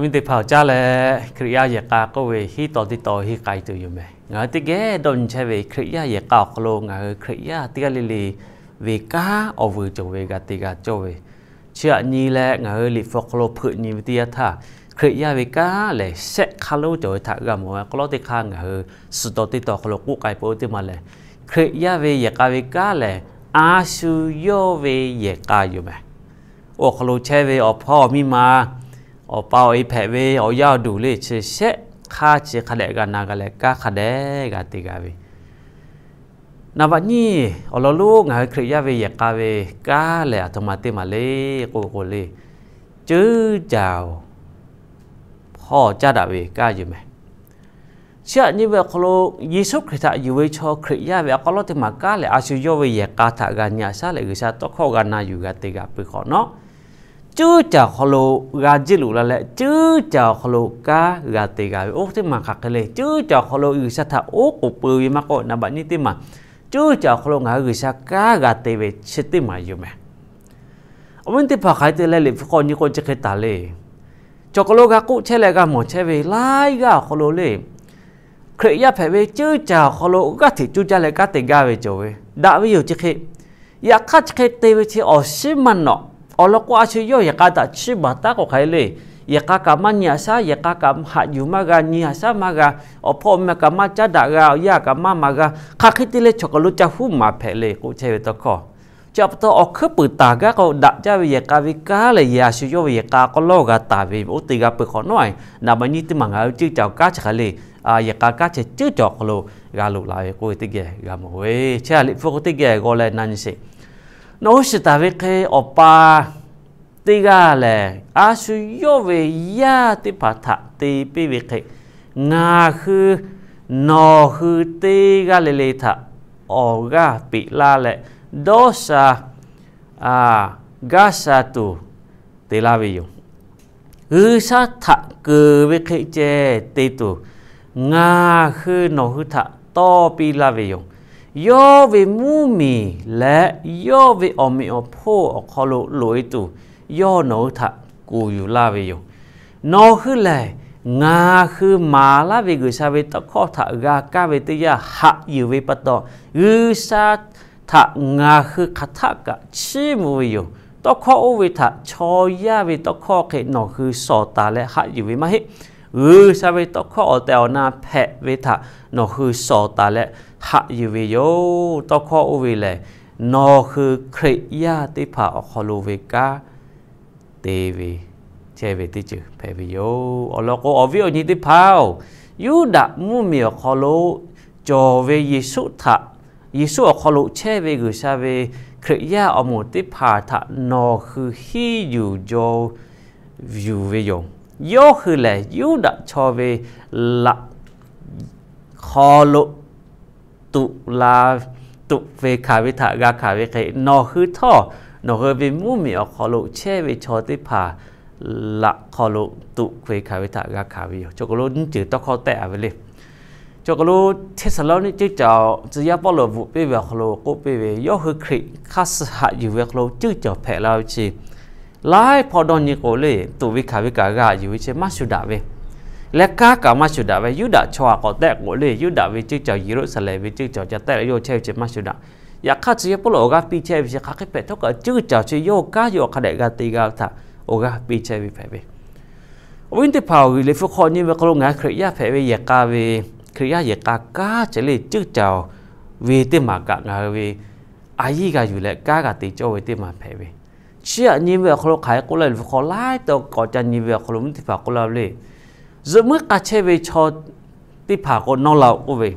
Awˬ viˉ teˇ hpaˍ-oˬ, caˇ leh Hkriꞈ yaˇ yehˬ k'a k'oˆ ve hiˉ taw teˇ taw henˇ k'ai tuˬ yoˬ mehˍ. Ngaˬ hui teˇ geh dawˇ nyi chehˇ ve Hkriꞈ yaˇ yehˬ k'a awˬ hk'aw lo ngaˬ hui Hkriꞈ yaˇ teˇ g'aˇ le le ve kanˉ awˬ vuiˬ cawˬ ve g'a te g'a cawˇ ve, chi aꞈ nyi leh ngaˬ hui Liꞈ hpu awˬ hk'aw lo hpeuꞈ nyi ve teˇ yanˇ htaˇ, Hkriꞈ yaˇ ve kanˉ lehˬ shehˆ hk'aˇ lonˉ cawˬ ve htaꞈ g'a mawˬ ve k'aw lawˉ teˇ hk'aˇ ngaˬ hui suhˍ taw teˇ taw awˬ hk'aw lo k'oˆ k'ai peuˬ ve teˇ maˬ lehˬ, Hkriꞈ yaˇ ve yehˬ k'a ve kanˉ lehˬ a shu yawˇ ve yehˬ k'a yoˬ mehˍ. Oˇ awˬ hk'aw lo chehˇ ve awˬ hpawˇ awˬ miˇ ma, awˬ pa awˬ e hpehꞈ ve awˬ yaˇ awˬ duˬ le chi shehˆ hk'aˇ chi hk'a dehꞈ g'a na g'a leh kanˉ hk'a dehꞈ g'a te g'a ve. Naˍ baꞈ nyiˇ, awˬ lawn lonˉ ngaˬ hui Hkriꞈ yaˇ ve yehˬ k'a ve kanˉ lehˬ aˬ htoꞈ ma teˇ maˬ le k'oˆ k'o le, ceuˉ caˬ-oˬ, hpawˇ caˉ daꞈ ve kanˉ yoˬ mehˍ. Chi aꞈ nyi ve awˬ hk'aw lo Yeˍsuˆ Hkriꞈ htaꞈ yuˬ ve chaw Hkriꞈ yaˇ ve awˬ hk'aw lo teˇ maˬ kanˉ lehˬ a shu yawˇ ve yehˬ k'a htaꞈ g'a nyi a shaˉ leh G'uiˬsha tawˇ hkawˇ g'a na yuˬ g'a te g'a peuˬ hk'awꞈ nawˉ, ceuˉ caˬ awˬ hk'aw lo g'a jiˇ loꞈ la leh ceuˉ caˬ awˬ hk'aw lo kanˉ g'a te g'a ve oˇ teˇ maˬ hk'aˬ hk'e le. Ceuˉ caˬ awˬ hk'aw lo G'uiˬsha htaꞈ oˉ k'oˍ pui ve maˇ k'oˆ, naˍ baꞈ nyiˇ teˇ maˬ ceuˉ caˬ awˬ hk'aw lo ngaˬ hui G'uiˬsha kanˉ g'a te ve chi teˇ maˬ yoˬ mehˍ. Awˬ viˉ teˇ hpaˍ hk'aˬ hk'e te leh Liꞈ hpu hk'aw nyi k'o chi hk'e taˍ le. Chaw hk'aw lo g'a k'oˆ chehˇ leh g'a mawˬ chehˇ ve laiˉ g'aˇ awˬ hk'aw lo le, Hkriꞈ yaˇ hpehꞈ ve ceuˉ caˬ awˬ hk'aw lo g'aˇ hteꞈ cuˇ caˇ leh kanˉ te gaˇ ve cawˬ ve daꞈ ve yoˬ chi hk'e. Yaꞈ hk'aˇ chi hk'e te ve chi awˬ shiˉ maˇ nawꞈ. Awˬ lawn k'o a shu yawˇ yehˬ k'a htaꞈ chiˇ baˬ taˉ k'o hk'aˬ hk'e le, yehˬ k'a kaꞈ maˇ nyi a shaˉ, yehˬ k'a kaꞈ haꞈ yuˬ maˇ g'a, nyi a shaˉ maˇ g'a, awˬ hpawˇ awˬ miˇ kaꞈ maˇ caˉ daꞈ g'a, awˬ yaˇ kaꞈ maˇ maˍ g'a, hk'aˬ hk'e te leh chaw hk'aw lo ca huˉ maˍ hpehꞈ le k'oˆ chehˇ ve tawˇ hkawˇ. Chi pa taw awˬ hkuiˉ puiˍ taˍ gaˇ k'o daꞈ jaˇ ve yehˬ k'a ve kanˉ lehˬ a shu yawˇ ve yehˬ k'a k'aw lawˇ g'a taˍ ve oˇ te g'a peuˬ hk'awꞈ nawˉ, naˍ baꞈ nyiˇ teˇ maˬ ngaˬ hui ceuˉ caˬ awˬ kanˉ chi hk'aˬ le, yehˬ k'a kanˉ chi ceuˉ caˬ awˬ hk'aw lo g'a loꞈ la ve k'oˆ ve teˇ geh g'a mawˬ ve. Chi htaꞈ Liꞈ hpu k'o teˇ geh g'aw leh na nyi sheˍ. Nawˬ hui shiˍ taˍ ve hk'e awˬ pa teˇ g'aˇ lehˬ a shu yawˇ ve yaˇ teˇ hpaˍ htaꞈ te piˇ ve hk'e, ngaˬ hui nawˬ hui teˇ g'aˇ le le htaꞈ awˬ g'aˇ peꞈ laˇ leh dawˇ sha gaˇ sha tuˬ te laˇ ve yoˬ. G'uiˬsha htaꞈ keunˍ ve hk'e ceh te tuˬ ngaˬ hui nawˬ hui htaꞈ tawˇ piˇ laˇ ve yoˬ. Yawˇ ve mvuhˇmiˬ leh yawˇ ve awˬ meꞈ awˬ hponˇ awˬ hk'aw lo loꞈ-e tuˬ yawˇ nawˬ hui htaꞈ kuˬ yuˬ laˇ ve yoˬ. Nawˬ hui lehˬ ngaˬ hui maˍ laˇ ve G'uiˬsha ve tawˇ hkawˇ htaꞈ g'a kaˇ ve teˇ yanˇ haꞈ yuˬ ve pa taw, G'uiˬsha htaꞈ ngaˬ hui hk'aˬ htaˆ kaꞈ chiˇ mvuh ve yoˬ. Tawˇ hkawˇ oˇ ve htaꞈ chaw yaˇ ve tawˇ hkawˇ hk'e nawˬ hui shawˍ taˍ leh haꞈ yuˬ ve maˇ heˆ. G'uiˬsha ve tawˇ hkawˇ awˬ tehˬ awˬ na hpehꞈ ve htaꞈ nawˬ hui shawˍ taˍ leh haꞈ yuˬ ve yoˬ. Tawˇ hkawˇ oˇ ve lehˬ, nawˬ hui Hkriꞈ yaˇ teˇ hpaˍ awˬ hk'aw lo ve kanˉ te ve chehˇ ve teˇ ceuˬ hpehꞈ ve yoˬ. Awˬ lawn k'o awˬ viˉ awˬ nyi teˇ hpaˍ-oˬ, Yuˇdaꞈ mvuhˇmiˬ awˬ hk'aw lo cawˬ ve Yeˍsuˆ htaꞈ, Yeˍsuˆ awˬ hk'aw lo chehˇ ve G'uiˬsha ve Hkriꞈ yaˇ awˬ moˍ teˇ hpaˍ htaꞈ nawˬ hui hiˇ yuˬ jaw yuˬ ve yoˬ. Yawˇ hui lehˬ Yuˇdaꞈ chaw ve laꞈ hk'aw lo tuꞈ la, tuꞈ ve hkanˍ ve htaꞈ g'a hkanˍ ve hk'e, nawˬ hui htawˇ nawˬ hui ve mvuhˇmiˬ awˬ hk'aw lo chehˇ ve chaw teˇ hpaˍ laꞈ hk'aw lo tuꞈ ve hkanˍ ve htaꞈ g'a hkanˍ ve yoˬ. Chaw k'aw lo nyiˇ ceuˬ tawˇ hkawˇ tehˆ a ve le. Chaw k'aw lo Hteˇsaˍlawˇniˆ ceuˇ caˬ tcuh yaˇ Pawˇluꞈ bvuhꞈ piˇ ve awˬ hk'aw lo k'oˆ piˇ ve, yawˇ hui Hkriꞈ hk'aˇ suh haꞈ yuˬ ve awˬ hk'aw lo ceuˇ caˬ hpehꞈ la ve chi laiˉ hpawˇ dawˇ nyi k'o le, tuꞈ ve hkanˍ ve kaꞈ g'a yuˬ ve chi maˇ shuˍ daꞈ ve, leh kanˉ kaꞈ maˇ shuˍ daꞈ ve, Yuˇdaꞈ chaw aꞈ k'awꞈ tehˆ k'o le, Yuˇdaꞈ ve ceuˇ caˬ Yeˍruˆsaˍlehnˍ ve ceuˇ caˬ ca tehˆ leh yawˇ chehˇ ve chi maˇ shuˍ daꞈ. Yaꞈ hk'aˇ tcuh yaˇ Pawˇluꞈ awˬ g'aˇ piˇ chehˇ ve chi hk'aˬ hk'e hpehꞈ htawˇ kaꞈ ceuˇ caˬ chi yawˇ kanˉ yawˇ hk'a dehꞈ g'a te g'a ve htaꞈ awˬ g'aˇ piˇ chehˇ ve hpehꞈ ve. Awˬ viˉ teˇ hpaˍ-oˬ, Liꞈ hpu hk'aw nyi ve hk'aw lo ngaˬ hui Hkriꞈ yaˇ hpehꞈ ve yehˬ k'a ve, Hkriꞈ yaˇ yehˬ k'a kanˉ ceh le ceuˇ caˬ ve teˇ maˬ kaꞈ ngaˬ hui ve a yiˇ g'a yuˬ leh kanˉ g'a te cawˇ ve teˇ maˬ hpehꞈ ve. Chi aꞈ nyi ve awˬ hk'aw lo hk'aˬ hk'e k'oˆ laˇ, Liꞈ hpu hk'aw laiˉ taw k'awꞈ ca nyi ve awˬ hk'aw lo mvuhˇ teˇ hpaˍ k'oˆ laˇ ve le. Zuhꞈ muiˉ k'a chehˇ ve chaw teˇ hpaˍ k'o nawˇ la-oˬ k'oˆ ve,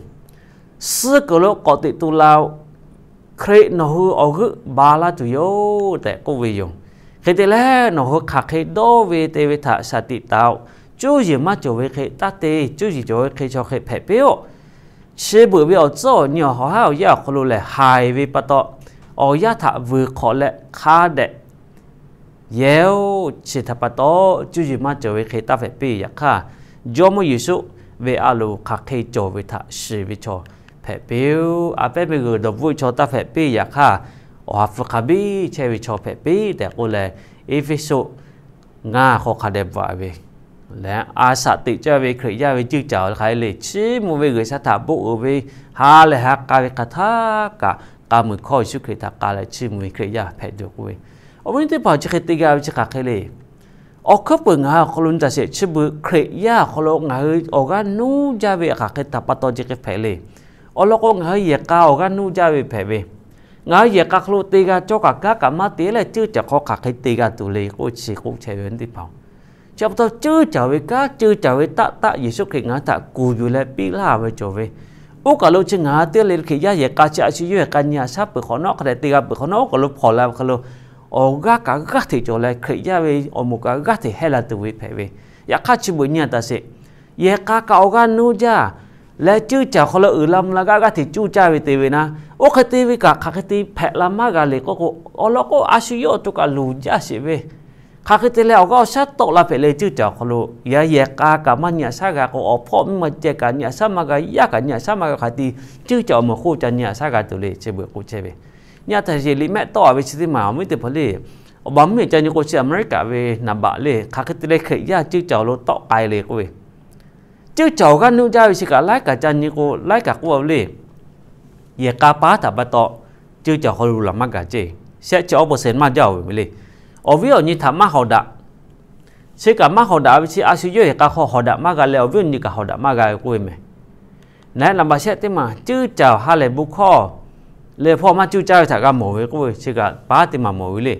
suh kuiˬ lo k'awꞈ teꞈ tu la-oˬ. Hkriꞈ nawˬ hui awˬ g'euˆ ba laˇ tuˬ yoˬ tehꞈ k'oˆ ve yoˬ. Hk'e te leh, nawˬ hui hk'aˬ hk'e dawˇ ve te ve htaꞈ shaˍ tiꞈ taˍ-oˬ. Cuˇ yiˍ maˇ cawˬ ve hk'e taˇ te. Cuˇ yiˍ cawˬ ve hk'e chaw hk'e hpehꞈ piˇ-oˆ. Chi beuꞈ ve awˬ tcuhˉ awˬ nyi awˬ hawˉ awˬ yanˇ awˬ hk'aw lo lehˬ, haiˬ ve pa taw, awˬ yanˇ htaꞈ vuiˬ hk'awꞈ leh hk'a dehꞈ yehˬ-oˬ. Chi htaꞈ pa taw, cuˇ yiˍ maˇ cawˬ ve hk'e taˇ hpehꞈ piˇ. Yaꞈ hk'aˇ, Jawˇmawˇ Yeˍsuˆ ve a loˍ hk'aˬ hk'e cawˬ ve htaꞈ shiˍ ve chaw hpehꞈ piˇ-oˆ. A pehˉ meuˇ g'uiˬ dawˬ bvuhˆ ve chaw taˇ hpehꞈ piˇ. Yaꞈ hk'aˇ, awˬ ha hpu hk'a biˇ chehˇ ve chaw hpehꞈ piˇ tehꞈ k'oˆ leh, Eˇfeˇsuꞈ ngaˇ hk'aw hk'a dehꞈ bvuhꞈ ve leh a shaꞈ teꞈ caˇ ve Hkriꞈ yaˇ ve ceuˇ caˬ hk'aˬ hk'e le, chiˇ mvuh ve G'uiˬsha htaꞈ bon uiˍ ve, ha lehˬ ha k'a ve hk'aˬ htaˇ kaꞈ k'a muiˬ hkawˇ Yeˍsuˆ Hkriꞈ htaꞈ k'a leh chiˇ mvuh ve Hkriꞈ yaˇ hpehꞈ tuˬ k'oˆ ve, awˬ viˉ teˇ hpaˍ chi hk'e te g'a ve chi hk'aˬ hk'e le. Awˬ hkuiˉ peuˬ ngaˬ hui awˬ hk'aw lo nyi taˍ sheˍ, chi beuꞈ Hkriꞈ yaˇ awˬ hk'aw lo ngaˬ hui awˬ g'aˇ nuˇ jaˇ ve hk'aˬ hk'e htaꞈ pa taw chi hk'e hpehꞈ le. Awˬ lawn k'o, ngaˬ hui yehˬ k'a awˬ g'aˇ nuˇ jaˇ ve hpehꞈ ve, ngaˬ hui yehˬ k'a hk'aw lo te g'a cawˇ kaꞈ kanˉ kaꞈ maˇ te leh ceuˇ caˬ hk'aw hk'aˬ hk'e te g'a tuˬ le k'oˆ chi k'oˆ chehˇ ve teˇ hpaˍ. Chi pa taw ceuˇ caˬ ve kanˉ, ceuˇ caˬ ve taˆ taˆ Yeˍsuˆ Hkriꞈ ngaˬ hui htaꞈ kuˬ yuˬ leh piˇ laˇ ve cawˬ ve, oˇ kaˬ lo chi ngaˬ hui teˇ g'aˇ le le Hkriꞈ yaˇ yehˬ k'a chi a shu yawˇ yehˬ k'a nyi aꞈ shaˉ peuˬ hk'awꞈ nawˉ hk'a dehꞈ te g'a peuˬ hk'awꞈ nawˉ, oˇ kaˬ lo hpawnˬ la ve hk'aw lo awˬ g'aˇ kaꞈ g'aˇ hteꞈ cawˬ leh Hkriꞈ yaˇ ve awˬ moˍ kaꞈ g'aˇ hteꞈ hehˇ la tuˬ ve hpehꞈ ve. Yaꞈ hk'aˇ chi beuꞈ nyi taˍ sheˍ, yehˬ k'a kaꞈ awˬ g'aˇ nuˇ jaˇ leh ceuˇ caˬ awˬ hk'aw lo uiˍ la mvuh la g'aˇ g'aˇ hteꞈ cuˇ caˇ ve te ve na, oˇ hk'e te ve kaꞈ hk'aˬ hk'e te hpehꞈ la maˇ g'a le k'oˆ k'o, awˬ lawn k'o a shu yawˇ awˬ to kaꞈ luˬ jaˇ sheˍ ve, hk'aˬ hk'e te leh awˬ g'aˇ awˬ shaˉ tawˆ la hpehꞈ le ceuˇ caˬ awˬ hk'aw lo. Yaꞈ yehˬ k'a kaꞈ maˇ nyi aꞈ shaˉ g'a k'o, awˬ hpawˇ miˇ ma ceh kaꞈ nyi aꞈ shaˉ maˇ g'a, yaˇ kaꞈ nyi aꞈ shaˉ maˇ g'a, hk'aˬ hk'e te ceuˇ caˬ awˬ moˍ hk'oˆ ca nyi aꞈ shaˉ g'a tuˬ le chi beuꞈ k'oˆ chehˇ ve. Nyi taˍ sheˍ, liꞈ mehˆ tawˆ a ve chi teˇ maˬ awˬ viˉ teˇ hpaˍ le, awˬ baˬ mvuhˇmiˬ ca nyi k'o chi America ve naˍ baꞈ le hk'aˬ hk'e te leh Hkriꞈ yaˇ ceuˇ caˬ awˬ lo tawˆ k'ai le k'oˆ ve, ceuˇ caˬ awˬ g'aˇ nuˇ jaˇ ve chi kaꞈ laiˉ kaꞈ ca nyi k'o laiˉ kaꞈ k'oˆ a ve le. Yehˬ k'a paˉ htaꞈ pa taw ceuˇ caˬ awˬ hk'aw lo laˬ maˇ gaˬ ceˇ, shehˆ chi awˉ peuˬ shehˍ maˇ jaˇ-oˬ ve le. Awˬ viˉ awˬ nyi htaꞈ maˇ hawˍ daꞈ. Chi kaꞈ maˇ hawˍ daꞈ ve chi a shu yawˇ yehˬ k'a hk'aw hawˍ daꞈ maˇ g'a leh awˬ viˉ awˬ nyi kaꞈ hawˍ daꞈ maˇ g'a ve k'oˆ ve mehˬ. Naˉ naˍ baꞈ shehˆ teˇ maˬ ceuˇ caˬ ha lehˬ bon hkawˇ leh hpawˇ maˇ cuˇ caˇ ve htaꞈ g'a mawˬ ve k'oˆ ve chi kaꞈ paˉ teˇ maˬ mawˬ ve le.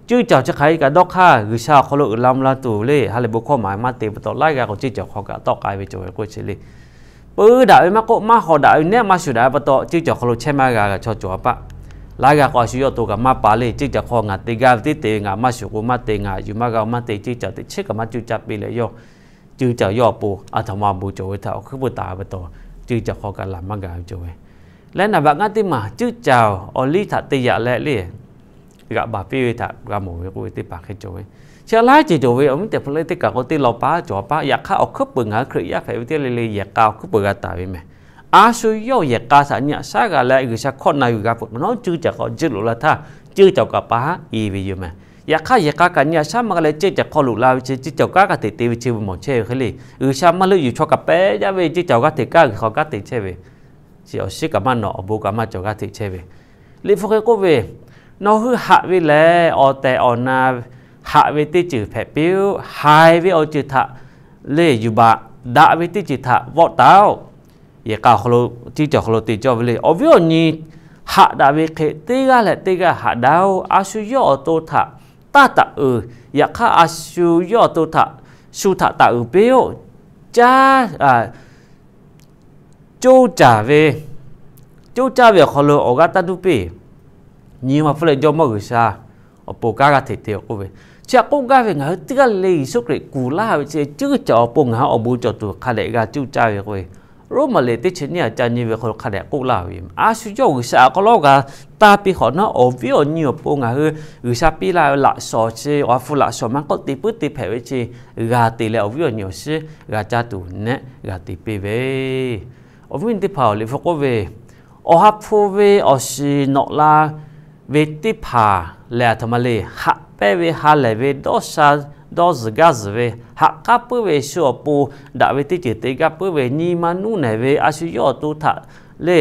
Ceuˇ caˬ chi hk'aˬ hk'e kaꞈ dawˇ hk'aˇ G'uiˬsha awˬ hk'aw lo uiˍ la mvuh la tuˬ le, ha lehˬ bon hkawˇ maˍ maˇ te pa taw laiˉ g'aˇ k'o ceuˇ caˬ hk'aw kaꞈ tawˆ k'ai ve cawˬ ve k'oˆ chi le. Peu daꞈ ve maˇ k'oˆ, maˇ hawˍ daꞈ ve nehˆ maˇ shuˍ daꞈ ve pa taw ceuˇ caˬ hk'aw lo chehˇ maˇ g'a g'a chaw cawˬ a paˆ. Laiˉ g'aˇ k'o a shu yawˇ awˬ to kaꞈ maˇ pa le, ceuˇ caˬ hk'aw ngaˬ te gaˇ ve teˇ te ve ngaˬ maˇ shuˍ k'o maˇ te, ngaˬ yuˬ maˇ g'a maˇ te, ceuˇ caˬ teꞈ chiˉ kaꞈ maˇ cuˇ caˇ piˇ leh yawˇ ceuˇ caˬ yawˇ awˬ pon aˬ htoꞈ ma awˬ bon cawˬ ve htaꞈ awˬ hkuiˉ peuˬ taˍ ve pa taw ceuˇ caˬ hk'aw kaꞈ laˬ maˇ g'a ve cawˬ ve. Leh naˍ baꞈ ngaˇ teˇ maˬ ceuˇ caˬ awˬ liˇ htaꞈ te yaꞈ leh le g'aꞈ baˬ piˇ ve htaꞈ g'a mawˬ ve k'oˆ ve teˇ hpaˍ hk'e cawˬ ve. Chi a laiˉ ceuˬ cawˬ ve awˬ viˉ teˇ hpaˍ le teˇ kaˬ k'o teˇ law paˉ cawˬ a paˆ. Yaꞈ hk'aˇ awˬ hkuiˉ peuˬ ngaˬ hui Hkriꞈ yaˇ hpehꞈ ve teˇ g'aˇ le le yehˬ k'a awˬ hkuiˉ peuˬ g'a taˍ ve mehˬ. A shu yawˇ yehˬ k'a htaꞈ nyi aꞈ shaˉ g'a leh G'uiˬsha hkawˇ na yuˬ g'a peuˬ hk'awꞈ nawˉ ceuˇ caˬ hk'aw jeuˇ loꞈ la htaˇ ceuˇ caˬ kaꞈ paˉ i ve yoˬ mehˬ. Yaꞈ hk'aˇ yehˬ k'a kaꞈ nyi aꞈ shaˉ maˇ g'a leh ceuˇ caˬ hk'aw loꞈ la ve chi ceuˇ caˬ kanˉ kaꞈ teꞈ te ve chi ve mawˬ chehˇ ve hk'e le. G'uiˬsha maˇ leuˆ yuˬ chaw kaꞈ pehˉ jaˇ ve ceuˇ caˬ g'aˇ hteꞈ kanˉ g'uiˬ hk'aw kanˉ te chehˇ ve chi awˬ shiˉ kaꞈ maˇ nawꞈ, awˬ bon kaꞈ maˇ cawˬ g'aˇ hteꞈ chehˇ ve. Liꞈ hpu hk'e k'oˆ ve, nawˬ hui haꞈ ve lehˬ awˬ tehˬ awˬ na haꞈ ve teˇ ceuˬ hpehꞈ piˇ-oˆ. Haiˬ ve awˬ ceuˬ htaꞈ le yuˬ baˬ, daꞈ ve teˇ ceuˬ htaꞈ vawˆ taˍ-oˆ. Yehˬ k'a awˬ hk'aw lo ceuˇ caˬ awˬ hk'aw lo te cawˇ ve le. Awˬ viˉ awˬ nyi haꞈ daꞈ ve hk'e teˇ g'aˇ leh teˇ g'aˇ haꞈ daꞈ-oˆ. A shu yawˇ awˬ to htaꞈ taˇ taꞈ uiˍ. Yaꞈ hk'aˇ a shu yawˇ awˬ to htaꞈ shu htaꞈ taꞈ uiˍ piˇ-oˆ. Caˇ coˇ caˬ ve, coˇ caˇ ve awˬ hk'aw lo awˬ g'aˇ taˇ nuˇ piˇ. Nyi ma hpfuhˇ leh Jawˇmawˇ G'uiˬsha awˬ pon kanˉ g'aˇ hteꞈ te k'oˆ ve, chi htaꞈ k'oˆ gaˇ ve ngaˬ hui teˇ g'aˇ le le Yeˍsuˆ Hkriꞈ kuˬ laˇ ve chi ceuˇ caˬ awˬ pon ngaˬ hui awˬ bon cawˬ tuˬ hk'a dehꞈ g'a coˇ caˇ ve k'oˆ ve, Roˉmaꞈ liꞈ teˇ chi nyiˇ aꞈ ca nyi ve hk'aw lo hk'a dehꞈ k'oˆ laˇ ve, a shu yawˇ G'uiˬsha awˬ hk'aw lo g'a taˇ piˇ hk'awꞈ nawˉ awˬ viˉ awˬ nyi awˬ pon ngaˬ hui G'uiˬsha piˇ laˇ ve laꞈ shawnˍ chi awˬ ha hpu laꞈ shawnˍ maˇ k'oˆ te puiˉ te hpehꞈ ve chi g'a te leh awˬ viˉ awˬ nyi awˬ shiˉ g'a caˇ tuˬ nehˆ g'a te piˇ ve. Awˬ viˉ teˇ hpaˍ-oˬ, Liꞈ hpu k'oˆ ve, awˬ ha hpu ve awˬ shiˍ nawꞈ la ve teˇ hpaˍ lehˬ aˬ htoꞈ ma le, haꞈ pehnˇ ve ha lehˬ ve dawˇ sha dawˇ zuhˬ gaˇ zuhˬ ve, haꞈ k'aˉ puiˉ ve shu awˬ pon daꞈ ve teˇ ceuˬ te gaˇ puiˉ ve, nyi ma nuˇ nehˬ ve a shu yawˇ awˬ to htaꞈ le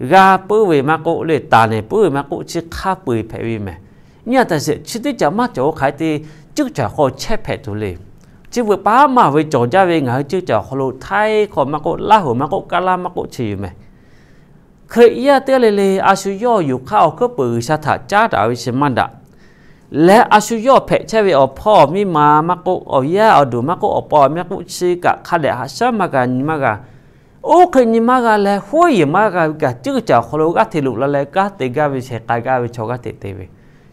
g'aˇ puiˉ ve maˇ k'oˆ, le taˍ nehˬ puiˉ ve maˇ k'oˆ, chi hk'a peu-eˬ hpehꞈ ve mehˬ. Nyi a taˍ sheˍ, chi teˇ caꞈ maˇ cawˬ-o hk'aˬ hk'e te ceuˇ caˬ hk'aw chehˇ hpehꞈ tuˬ le. Chi beuꞈ paˉ maˇ ve cawˬ jaˇ ve ngaˬ hui ceuˇ caˬ awˬ hk'aw lo htaiˇ hk'aw maˇ k'oˆ, laˇ hoꞈ maˇ k'oˆ, kaˇ laˇ maˇ k'oˆ, chi yoˬ mehˬ. Hkriꞈ yaˇ teˇ g'aˇ le le a shu yawˇ yuˬ hk'aˇ awˬ hkuiˉ peuˬ G'uiˬsha htaꞈ caˉ daꞈ ve chi maˇ daꞈ leh, a shu yawˇ hpehꞈ chehˇ ve awˬ hpawˇ awˬ miˇ ma maˇ k'oˆ, awˬ yaˇ awˬ duˬ maˇ k'oˆ, awˬ pa awˬ miˇ k'oˆ, chi kaꞈ hk'a dehꞈ haꞈ shaˉ maˇ g'a nyi maˇ g'a. Oˇ hk'e nyi maˇ g'a leh, huˉ yeˬ maˇ g'a ve kaꞈ, ceuˇ caˬ awˬ hk'aw lo g'aˇ hteꞈ loꞈ la leh, g'aˇ te gaˇ ve shehˍ k'ai gaˇ ve chaw g'aˇ hteꞈ te ve,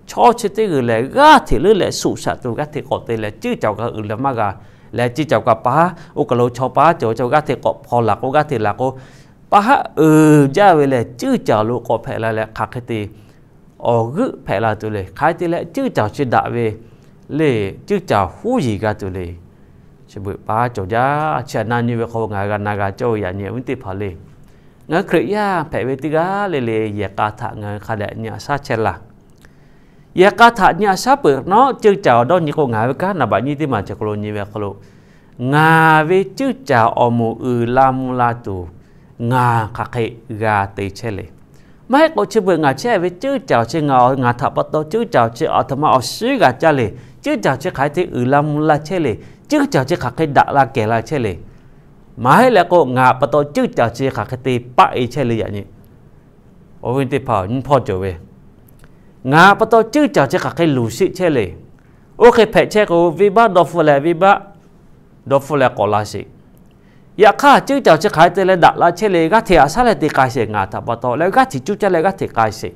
chaw chi teˇ g'uiˬ lehˬ g'aˇ hteꞈ leuˉ leh suꞈ shaꞈ tuˬ g'aˇ hteꞈ k'awꞈ te leh, ceuˇ caˬ kaꞈ uiˍ la maˇ g'a leh, ceuˇ caˬ kaꞈ paˉ, oˇ kaˬ lo chaw paˉ cawˬ ve chaw g'aˇ hteꞈ k'awꞈ hpaw laˬ k'o, g'aˇ hteꞈ laˬ k'o, paˉ haˉ uiˍ jaˇ ve lehˬ, ceuˇ caˬ lo k'awꞈ hpehꞈ la leh hk'aˬ hk'e te awˬ g'euˆ hpehꞈ la tuˬ le. Hk'aˬ hk'e te leh ceuˇ caˬ chi daꞈ ve le, ceuˇ caˬ huˉ yeˬ g'a tuˬ le. Chi beuꞈ paˉ cawˬ jaˇ. Chi htaꞈ na nyi ve hk'aw ngaˬ hui g'a na g'a cawˇ ve yaꞈ nyi awˬ viˉ teˇ hpaˍ le, ngaˬ hui Hkriꞈ yaˇ hpehꞈ ve teˇ g'aˇ le le yehˬ k'a htaꞈ ngaˬ hui hk'a dehꞈ nyi aꞈ shaˉ chehˇ laˇ. Yehˬ k'a htaꞈ nyi aꞈ shaˉ peuˬ nawˉ, ceuˇ caˬ awˬ dawˇ nyi k'o, ngaˬ hui ve kanˉ naˍ baꞈ nyiˇ teˇ maˬ chi hk'aw lo nyi ve hk'aw lo Ngaˬ ve ceuˇ caˬ awˬ moˍ uiˍ la mvuh la tuˬ, ngaˬ hk'aˬ hk'e g'a te chehˇ le. Maˇ heˆ k'o, chi beuꞈ ngaˬ chehˇ ve ceuˇ caˬ chi ngaˬ, ngaˬ htaꞈ pa taw ceuˇ caˬ chi aˬ htoꞈ ma awˬ shiˉ g'a caˇ le. Ceuˇ caˬ chi hk'aˬ hk'e te uiˍ la mvuh la chehˇ le. Ceuˇ caˬ chi hk'aˬ hk'e daꞈ la kehˬ la chehˇ le. Maˇ heˆ leh k'o, ngaˬ pa taw ceuˇ caˬ chi hk'aˬ hk'e te paˆ e chehˇ le yaꞈ nyi. Awˬ viˉ teˇ hpaˍ nyi hpawˇ cawˬ ve, ngaˬ pa taw ceuˇ caˬ chi hk'aˬ hk'e luˬ sheˆ chehˇ le. Oˇ hk'e hpehꞈ chehˇ k'o, venˇbaˆ dawˇ hpfuhˇ leh venˇbaˆ dawˇ hpfuhˇ leh k'awꞈ la sheˍ. Yaꞈ hk'aˇ, ceuˇ caˬ chi hk'aˬ hk'e te leh daꞈ la chehˇ le, g'aˇ hteꞈ aꞈ shaˉ leh te k'ai sheˍ. Ngaˬ htaꞈ pa taw leh g'aˇ hteꞈ cuˇ caˇ leh g'aˇ hteꞈ k'ai sheˍ.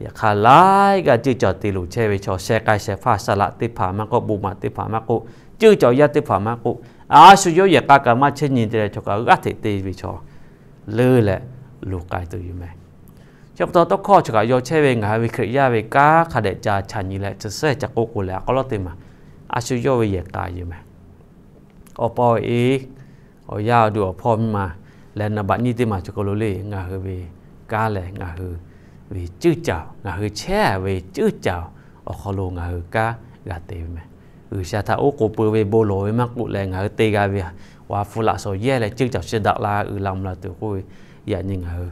Yaꞈ hk'aˇ, laiˉ g'aˇ ceuˇ caˬ te luˬ chehˇ ve chaw, sheh k'ai shehˍ hpaˇ saˍ laꞈ teˇ hpaˍ maˇ k'oˆ, bon maꞈ teˇ hpaˍ maˇ k'oˆ, ceuˇ caˬ yaˇ teˇ hpaˍ maˇ k'oˆ, a shu yawˇ yehˬ k'a kaꞈ maˇ chehˇ nyi te leh chaw kaꞈ g'aˇ hteꞈ te ve chaw leuˉ leh luˬ k'ai tuˬ yoˬ meh. Chi pa taw tawˇ hkawˇ chi kaꞈ yaw chehˇ ve ngaˬ hui ve Hkriꞈ yaˇ ve kanˉ hk'a dehꞈ ca chaꞈ nyi leh chi suhˉ ca k'oˆ k'o leh, a k'aw lawˉ teˇ maˬ a shu yawˇ ve yehˬ k'a yoˬ meh. Awˬ pa awˬ e, awˬ yaˇ awˬ duˬ awˬ hpawˇ miˇ ma leh naˍ baꞈ nyiˇ teˇ maˬ chi hk'aw lo le, ngaˬ hui ve kanˉ lehˬ ngaˬ hui ve ceuˇ caˬ, ngaˬ hui chehˇ ve ceuˇ caˬ awˬ hk'aw lo ngaˬ hui kanˉ g'a te ve meh. G'uiˬsha htaꞈ oˉ k'oˍ pui ve bon lawˬ ve maˇ k'oˆ leh, ngaˬ hui te g'a ve, wa hpu laꞈ shawˍ yehˇ leh ceuˇ caˬ chi daꞈ la uiˍ la mvuh la tuˬ k'oˆ ve, yaꞈ nyi ngaˬ hui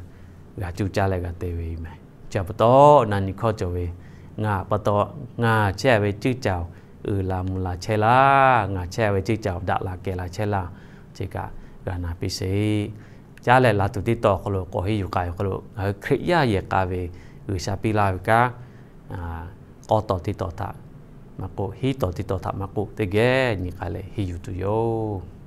g'a cuˇ caˇ leh g'a te ve meh. Chi pa taw na nyi hkawˇ cawˬ ve, ngaˬ pa taw, ngaˬ chehˇ ve ceuˇ caˬ uiˍ la mvuh la chehˇ laˇ, ngaˬ chehˇ ve ceuˇ caˬ daꞈ la kehˬ la chehˇ laˇ, chi kaꞈ g'a na piˇ sheˍ. Caˉ leh la tuˬ teˇ taw awˬ hk'aw lo k'awꞈ henˇ yuˬ k'ai awˬ hk'aw lo, ngaˬ hui Hkriꞈ yaˇ yehˬ k'a ve G'uiˬsha piˇ laˇ ve kanˉ, k'aw tawˍ teˇ taw htaꞈ maˇ k'oˆ, hiˉ tawˍ teˇ taw htaꞈ maˇ k'oˆ, teˇ geh nyi k'ai leh henˇ yuˬ tuˬ yoˬ.